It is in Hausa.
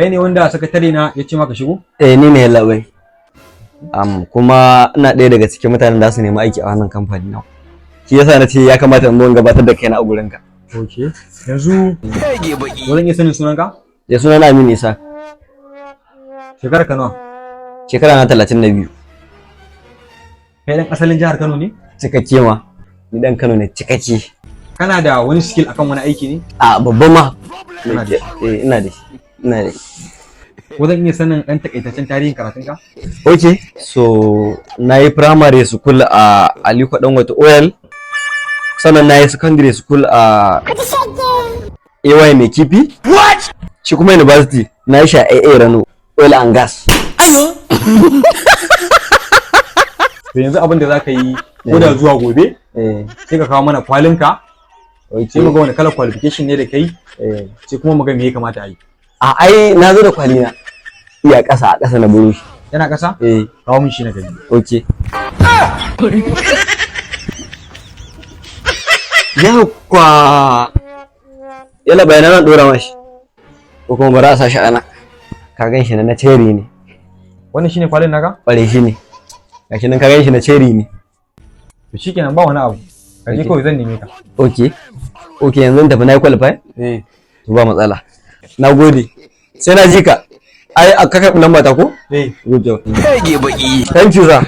Kai ne wanda sakatare na ya ce maka shigo? Eh, ni ne, yallaɓai. Kuma ina ɗaya daga cikin mutanen da su nemi aiki a wannan kamfani na. Shi yasa na ce ya kamata in zo in gabatar da kaina a gurinka. Okay. Yanzu zan iya sanin sunanka? Ya suna na Aminu Isa. Shekarar ka nawa? Shekara na 32. Kai dan asalin jihar Kano ne? Cikakke ma. Ni dan Kano ne cikakke. Kana da wani skill akan wani aiki ne? A babban ma. Kana da shi? Eh, ina da shi. Ina da shi. Ko zan iya sanin ɗan takaitaccen tarihin karatunka? Okay, so na yi primary school a Aliko Dangote Oil, sannan na yi secondary school a AY Mai Kifi. What? Shi kuma university na yi shi a AA Rano, Oil and Gas. To, yanzu abin da za ka yi, ko da zuwa gobe, sai ka kawo mana kwalinka, sai mu ga wani kalar qualification ne da kai, sai kuma mu ga me ya kamata a yi. A ai na zo da kwalina. Iya ƙasa, a ƙasa na buro shi. Yana ƙasa? Eh. Kawo min shi na gani. Okay. Yawwa! Yalla bayanan nan ɗora mashi. Ko kuma bari a sa shi ana. Ka gan shi na cherry ne. Wannan shine kwalin naka? Ƙware shi ne. Gashi nan ka gan shi na cherry ne. To shikenan, ba wani abu. Ka je Okay. kawai, zan neme ka. Okay, yanzu in tafi na yi qualify? Eh. To, ba matsala. Na gode. Sai na ji ka. Ai, a ka karɓi lamba ta ko? Eh. Good job. Thank you, sir.